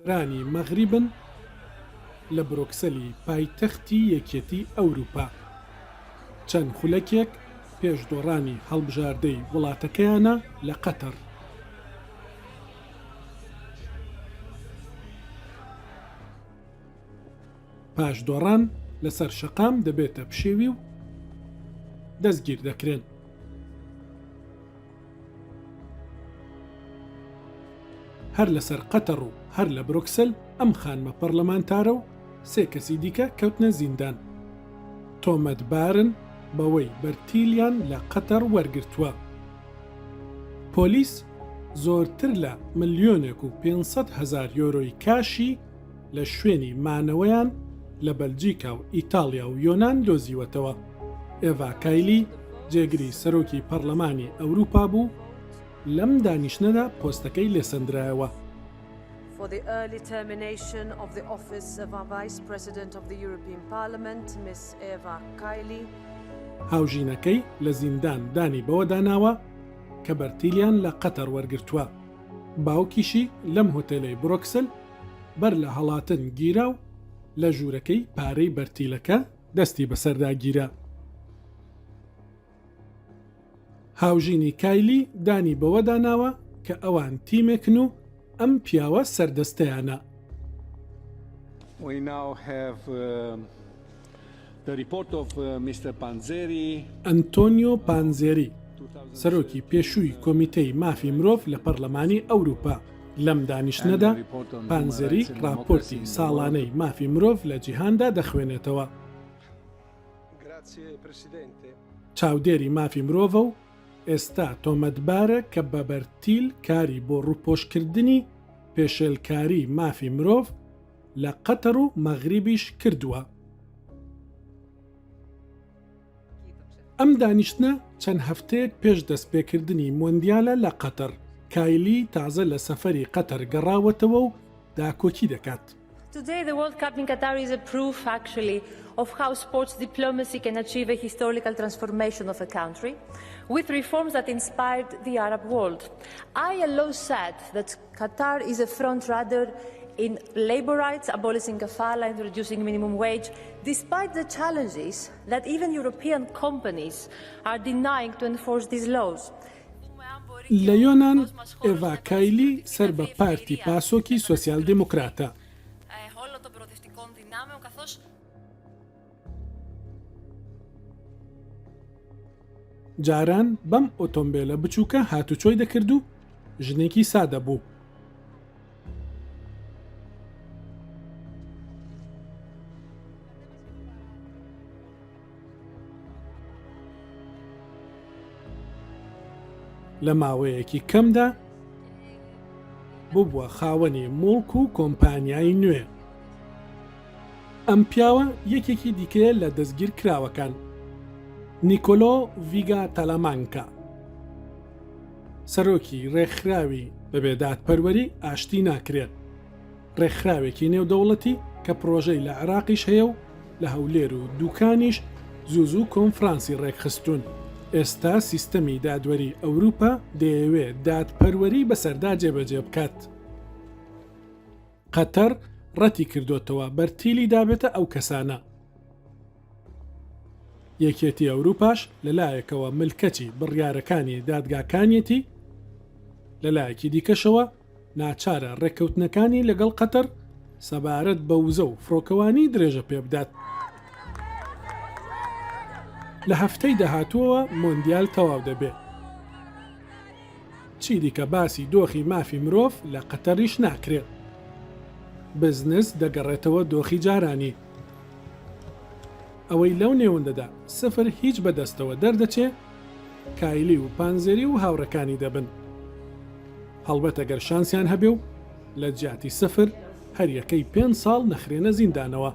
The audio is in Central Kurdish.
رانی مەغریبن لە برۆکسەلی پایتەختی یەکێتی ئەوروپا، چەند خولەکێک پێش دۆڕانی هەڵبژاردەی وڵاتەکەیانە لە قەتەڕ. پاش دۆڕان لەسەر شەقام دەبێتە پشێوی و دەستگیر دەکرێن. هەر لەسەر قەتەڕ و هەر لە برۆکسل ئەم خانمە پەڕلەمانتارە و سێ کەسی دیکە کەوتنە زیندان. تۆمەتبارن بەوەی بەرتیلیان لە قەتەڕ وەرگرتووە. پۆلیس زۆرتر لە ملیۆنێک و 500 هەزار یۆرۆی کاشی لە شوێنی مانەوەیان لە بەلجیکا و ئیتاڵیا و یۆنان دۆزیوەتەوە. ئێڤا کایلی، جێگری سەرۆکی پەڕلەمانی ئەوروپا بوو، لەم دانیشتنەدا پۆستەکەی لێسەندرایەوە. For the early termination of the office of our Vice President of the European Parliament, Ms. Eva Kaili. هاوژینەکەی لە زیندان دانی بەوەدا ناوە کە بەرتیلیان لە قەتەر وەرگرتووە. باوکیشی لەم هۆتێلەی برۆکسل بەر لە هەڵاتن گیرا و لە ژوورەکەی پارەی بەرتیلەکە دەستی بەسەردا گیرا. هاوژینی کایلی دانی بەوەدا ناوە کە ئەوان تیمێکن و ئەم پیاوە سەردەستەیانە. We now have the report of Mister Panzeri. ئەنتۆنیۆ پانزێری، سەرۆکی پێشووی کۆمیتەی مافی مرۆڤ لە پەرلەمانی ئەوروپا، لەم دانیشتنەدا پانزێری ڕاپۆرتی ساڵانەی مافی مرۆڤ لە جیهاندا دەخوێنێتەوە. چاودێری مافی مرۆڤە و ئێستا تۆمەتبارە کە بە بەرتیل کاری بۆ ڕووپۆشکردنی پێشێلکاری مافی مرۆڤ لە قەتەر و مەغریبیش کردووە. ئەم دانیشتنە چەند هەفتەیەک پێش دەستپێکردنی مۆندیالە لە قەتەر، کایلی تازە لە سەفەری قەتەر گەڕاوەتەوە و داکۆکی دەکات. Today the World Cup in Qatar is a proof actually of how sports diplomacy can achieve a historical transformation of a country with reforms that inspired the Arab world. ILO said that Qatar is a front runner in labor rights, abolishing kafala and reducing minimum wage, despite the challenges that even European companies are denying to enforce these laws. لە یۆنان، ئێڤا کایلی سەر بە پارتی پاسۆکی سۆسیال دیموکراتە. جاران بەم ئۆتۆمبێلە بچووکە هاتوچۆی دەکرد و ژنێکی سادە بوو. لە ماوەیەکی کەمدا ببووە خاوەنی موڵک و کۆمپانیای نوێ. ئەم پیاوە یەکێکی دیکەیە لە دەستگیرکراوەکان، نیکۆلۆ ڤیگا تالامانکا، سەرۆکی ڕێکخراوی بەبێ دادپەروەری ئاشتی ناکرێت، ڕێکخراوێکی نێودەوڵەتی کە پڕۆژەی لە عێراقیش هەیە و لە هەولێر و دوکانیش زوو زوو کۆنفرانسی ڕێکخستوون، ئێستا سیستەمی دادوەری ئەوروپا دەیەوێ دادپەروەری بەسەردا جێبەجێ بکات. قەتەر ڕەتی کردۆتەوە بەرتیلی دابێتە ئەو کەسانە. یەکێتی ئەوروپاش لەلایەکەوە ملکەچی بڕیارەکانی دادگاکانیەتی، لەلایەکی دیکەشەوە ناچارە ڕێککەوتنەکانی لەگەڵ قەتەر سەبارەت بە وزە و فڕۆکەوانی درێژە پێبدات. لە هەفتەی داهاتووەوە مۆندیال تەواو دەبێ. چیدیکە باسی دۆخی مافی مرۆڤ لە قەتەریش ناکرێت. بزنس دەگەڕێتەوە دۆخی جارانی. ئەوەی لەو نێوەندەدا سفر هیچ بەدەستەوە دەردەچێ، کایلی و پانزێری و هاوڕێکانی دەبن. هەڵبەتە گەر شانسیان هەبێ و لە جیاتی سفر هەریەکەی پێنج ساڵ نەخرێنە زیندانەوە.